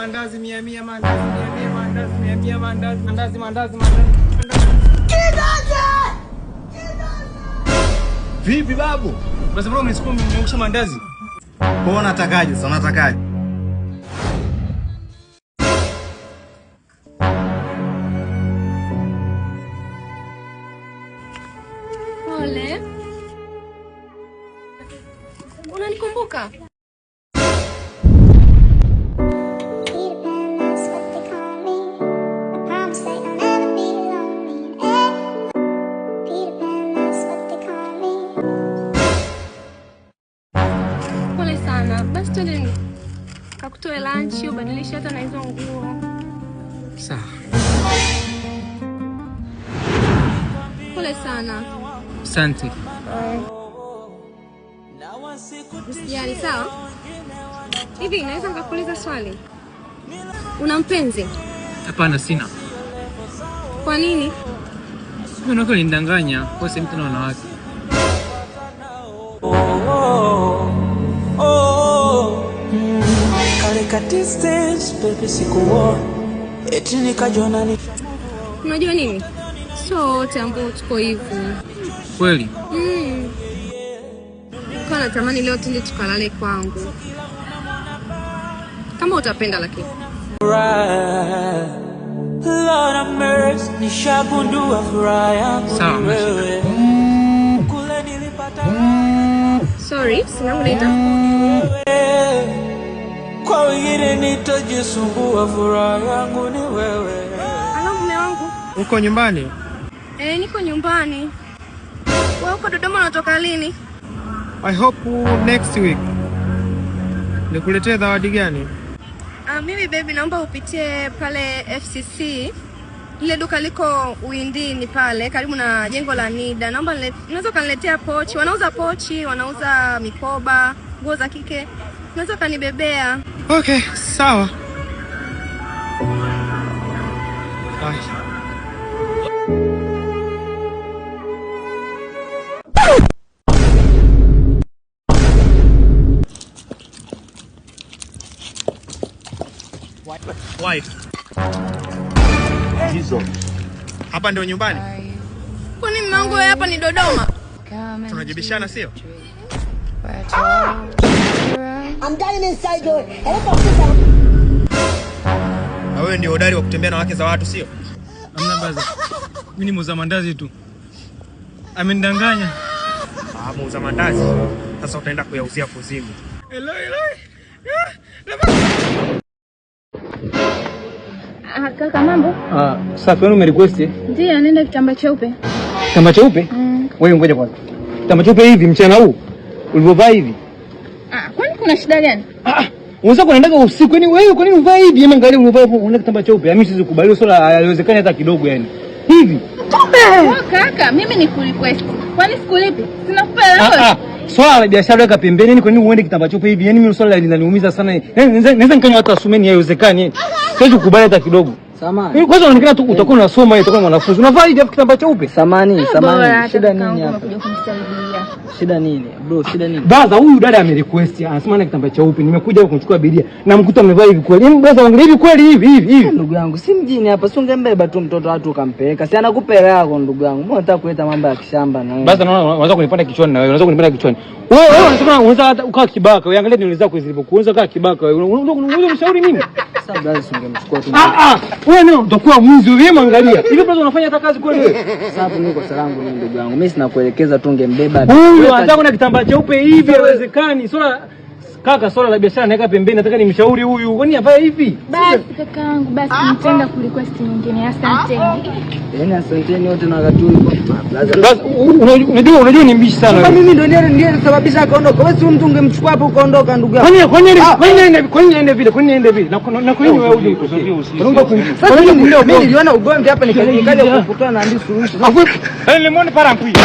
Mandazi mia mia, mandazi mia mia, mandazi mia mia, mandazi, mandazi, mandazi, mandazi. Vipi babu? Basi bro, umesikia umeangusha mandazi? Kwa unatakaje sasa, unatakaje? Pole. Unanikumbuka? Peter Pan, that's what they call me. I promise that you'll never be lonely. Eh. Peter Pan, that's what they call me. Pole sana. Basi twende kakutoe lunch, ubadilishe hata na hizo nguo. Sawa. Pole sana. Asante. Usijali, sawa? Hivi naweza nikakuuliza swali? Una mpenzi? Hapana, sina. Kwa nini? Wanawake walinidanganya, kwa sehemu tena wanawake. Kale ka distance baby sikuona eti nikajiona ni Unajua nini? Sio wote ambao tuko hivyo. Kweli? Kwa natamani leo tuende tukalale kwangu. Kama utapenda lakini. Furaha. Lord have mercy, nishagundua furaha yangu Sawa, ni hamna shida. wewe. Kule nilipata Sorry, sina unaita. wewe. Kwa wengine nitajisumbua, furaha yangu ni wewe. Halo mume wangu. Uko nyumbani? Eh, niko nyumbani. Wewe uko Dodoma unatoka lini? I hope next week. Nikuletee zawadi gani? Ah, mimi baby naomba upitie pale FCC. Lile duka liko Uindini pale karibu na jengo la NIDA. Naomba unaweza ukaniletea pochi. Wanauza pochi, wanauza mikoba, nguo za kike. Unaweza ukanibebea. Okay, sawa. Bye. Wife. Hapa ndio nyumbani? Kwani mume wangu wewe hapa ni Dodoma? Tunajibishana sio? I'm dying inside your helicopter. Na wewe ndio hodari wa kutembea na wake za watu sio? Hamna baza. Mimi ni muuza mandazi tu. Amenidanganya. Ah, muuza mandazi. Sasa utaenda kuyauzia kuzimu. Hello, hello. Ah, kaka mambo? Ah, safi. Wewe umerequest Ndiyo, nenda kitambaa cheupe. kitambaa cheupe? Wewe ngoja kwanza. Kitambaa cheupe hivi mchana huu ulivyovaa hivi? Ah, kwani kuna shida gani? Ah, unaweza kuendaga usiku. Yaani wewe kwa nini uvaa hivi? Ama angalia ulivaa hivyo unaenda kitambaa cheupe. Mimi siwezi kubali swala, haiwezekani hata kidogo yani. Hivi. Oh, kaka, mimi ni kurequest. Kwani sikulipi? Sina kupa hela Ah, wewe. ah. Swala la biashara weka pembeni. Yaani kwa nini uende kitambaa cheupe hivi? Yaani mimi swala linaniumiza sana. Yaani naweza nikanywa hata sumeni, haiwezekani. Siwezi kukubali hata kidogo. Samani. Kwanza unaonekana tu utakuwa unasoma, utakuwa mwanafunzi. Unavaa hivi afu kitambaa cheupe. Samani, Bora samani. hata Shida kaka nini wangu hapa? umekuja kunisaidia. Shida nini? Bro, shida nini? Baza, huyu dada amerequest, anasema ana kitambaa cheupe. Nimekuja huku kumchukua abiria na mkuta amevaa hivi kweli. Yaani baza, angalia hivi kweli hivi hivi hivi. Ndugu yangu, si mjini hapa, si ungembeba tu mtoto watu ukampeleka. Si anakupa hela yako ndugu yangu. Mbona unataka kuleta mambo ya kishamba na wewe? Baza, naona unaweza kunipanda kichwani na wewe, unaweza kunipanda kichwani. Wewe unasema unaweza hata ukawa kibaka. Wewe angalia nywele zako zilivyokuwa. Unaweza ukawa kibaka wewe. Unaweza kumshauri mimi? Sasa brother, si ungemchukua tu. Ah ah. Wewe ndio utakuwa mwizi wewe, angalia. Hivi brother unafanya hata kazi kweli wewe? Sasa hapo mimi kosa langu nini ndugu yangu? Mimi sina kuelekeza tu ungembeba. Huyu anataka na kitambaa cheupe hivi, haiwezekani. Swala kaka, swala la biashara naweka pembeni, nataka nimshauri huyu. Kwani avae hivi? Basi kakaangu, basi nitaenda kurequest nyingine. Asanteni. Yaani asanteni wote na wakati huu. Brother. Basi unajua ni mbishi sana. Sasa Wewe. mimi ndio ndiye nilisababisha akaondoka. Wewe si mtu ungemchukua hapo ukaondoka ndugu yangu. Kwani niende vile? Kwani niende vile? Na kwa nini wewe uje utokee? Sasa mimi niliona ugomvi hapa nikaja kukutana na Andy suluhisho. Afu, le monde part en couille.